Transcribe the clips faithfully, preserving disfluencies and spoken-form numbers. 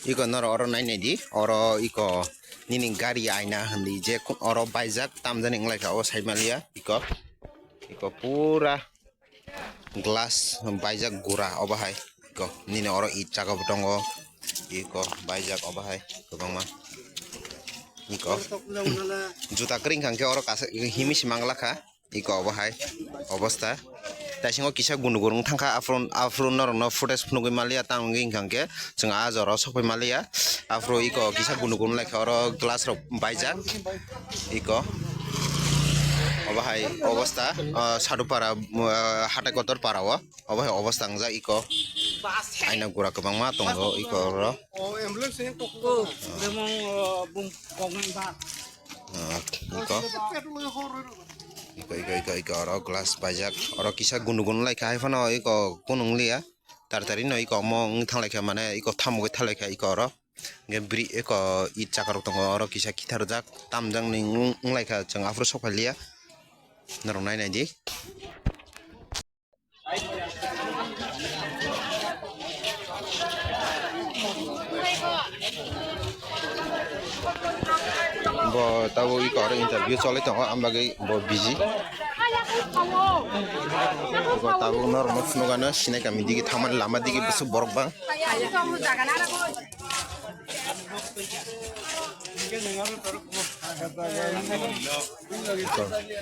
Iko norok oro nai nai di, oro iko nini gari aina hindi je kun-, oro baijak tamjani wnglaikha o saimaliya iko, iko pura glass baijak gura obo hai iko nini oro it chaka bo tongo iko baijak obo hai kwbangma iko juta kwrwi wngkha khe oro kaisa himwi se manglakha. Iko obo hai obosta. Taisingo kisa gundu gurung thangkha, aphuru, aphuru norokno footage phunugwi maliya, tamo wngwi hwnkha khe chwng ah jorao sokphai maliya. Aphuru iko kisa gundu gurung laikha, oro glass rok baijak. Iko obo hai obosta, ah, Sadupara, ah, hatai kotor para o. Obo hai obosta wngjak iko. Aina gura kwbangma tongo iko oro. Ah, iko. Iko, iko, iko, iko, oro glass baijak. Oro kisa gundu gundu laikha hai phano iko kunu wngliya. Taratari no iko omo wng thanglaikha mane iko thamugwi thanglaikha iko oro. Hwnkhe bri iko it chaka rok tongo oro kisa khitharjak tamjak ni wng, wnglaikha chwng aphuru sokphailiya. Norok nai nai di. Bo tabuk iko oro interview choli tongo, ang bagwi bo busy. Bo tabuk norokno phunukgano sinai kami digi thangmani lama digi bwswk borok bang.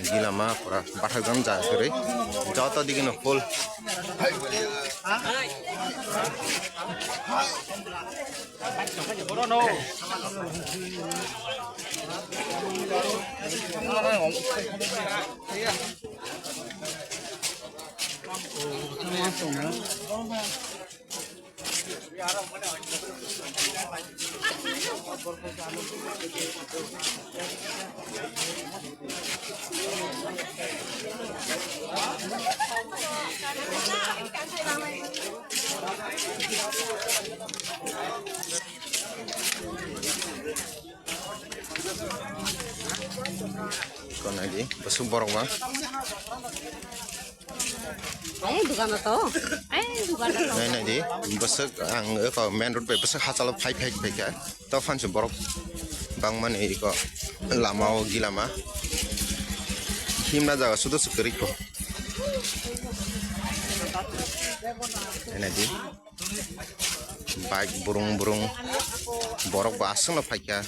Gilama pura bathakjak ja kwrwi joto digino full. Konai di, bwswk borok ba. Ai, dukan to. Ai, dukan to. Nai, nai di, bwswk ang eko main road bai bwswk hachalo phai, phai, phai kha. To phansi borok bangmani eko lama o gilama. Himna jaga sudo se kwrwi kho. Nai, nai di. Bike burung burung borok bo aswkno phaikha.